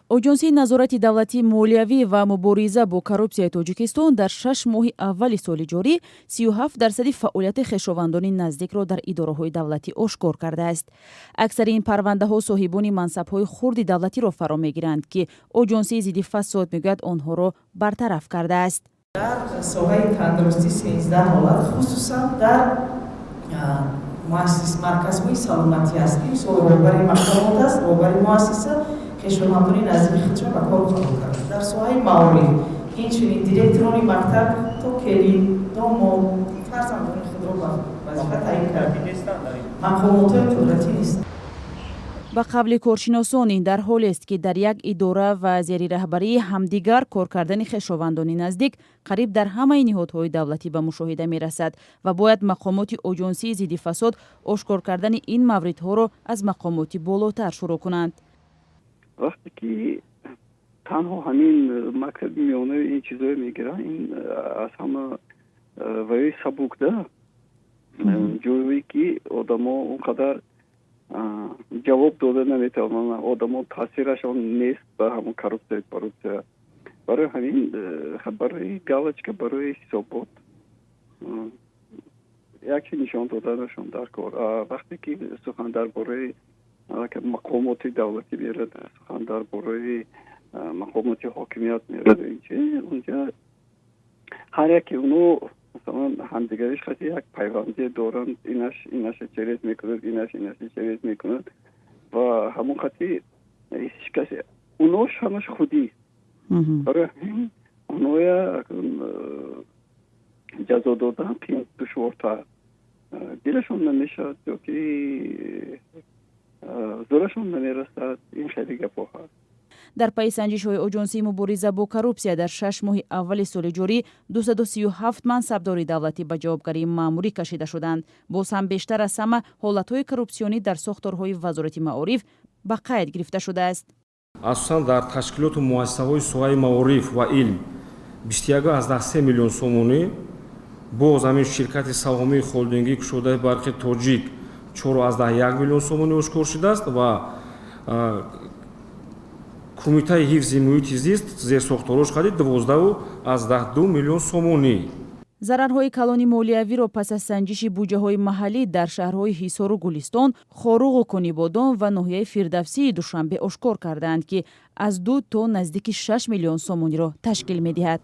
Оҷонсии назорати давлатии молиявӣ ва мубориза бо коррупсияи Тоҷикистон дар 6 моҳи аввали соли ҷорӣ 37 дарсади фаъолияти хешовандони наздикро дар идораҳои давлатӣ ошкор кардааст. Аксари ин парвандаҳо соҳибони мансабҳои хурди давлатиро фаро мегиранд, ки Оҷонсии зидди фасод мегӯяд, онҳоро бартараф кардааст. Дар соҳаи тандурустӣ 13 ҳолат, хусусан дар марказҳои саломатӣ аст, ки мисол роҳбари мақомот аст, роҳбари муассиса хешовандони наздики худшон ба кор қабул кард. Дар соҳаи маориф инчунин директорони мактаб то келин, домод, фарзандони худро ба вазифа таъин кард. Мақомотҳои қудратӣ нест. Ба қавли коршиносон, ин дар ҳолест, ки дар як идора ва зери раҳбарии ҳамдигар кор кардани хешовандони наздик қариб дар ҳамаи ниҳодҳои давлатӣ ба мушоҳида мерасад ва бояд мақомоти Оҷонсии зидди фасод ошкор кардани ин мавридҳоро аз мақомоти болотар шурӯъ кунанд. Вақте ки танҳо ҳамин мактаби миёнаи ин чизое мегиранд, ин аз ҳама ваёи сабук да, ҷое ки одамо он қадар ҷавоб дода наметавонанд, одамо таъсирашон нест ба ҳамон коррупсия коррупсия. Барои ҳамин барои галочка, барои ҳисобот яке нишон доданашон дар кор. Вақте ки сухан дар бораи мақомоти давлатӣ мерад, сухан дар бораи мақомоти ҳокимият мерад, унҷа ҳар яке уно масалан ҳамдигариш хати як пайвандие доранд, инаш инаша через мекунад, инаш инаша через мекунад ва ҳамон хати ҳеҷ касе унош ҳамаш худӣ. Барои ҳамин уноя ҷазо додан қиин, душвортар, дилашон намешавад ё ки зӯрашон намерасад. Ин хеле гапҳо ҳаст. Дар пайи санҷишҳои Оҷонсии мубориза бо коррупсия дар 6 моҳи аввали соли ҷорӣ 237 мансабдори давлатӣ ба ҷавобгарии маъмурӣ кашида шуданд. Боз ҳам бештар аз ҳама ҳолатҳои коррупсионӣ дар сохторҳои Вазорати маориф ба қайд гирифта шудааст. Асосан дар ташкилоту муассисаҳои соҳаи маориф ва илм 21,3 миллион сомонӣ, боз ҳамин ширкати саҳомии холдингии кушодаи барқи Тоҷик 4,1 миллион сомонӣ ошкор шудааст ва Кумитаи ҳифзи муҳити зист зерсохторош харид 12,2 миллион сомонӣ. Зарарҳои калони молиявиро пас аз санҷиши буҷаҳои маҳаллӣ дар шаҳрҳои Ҳисору Гулистон, Хоруғу Конибодом ва ноҳияи Фирдавсии Душанбе ошкор кардаанд, ки аз 2 то наздики 6 миллион сомониро ташкил медиҳад.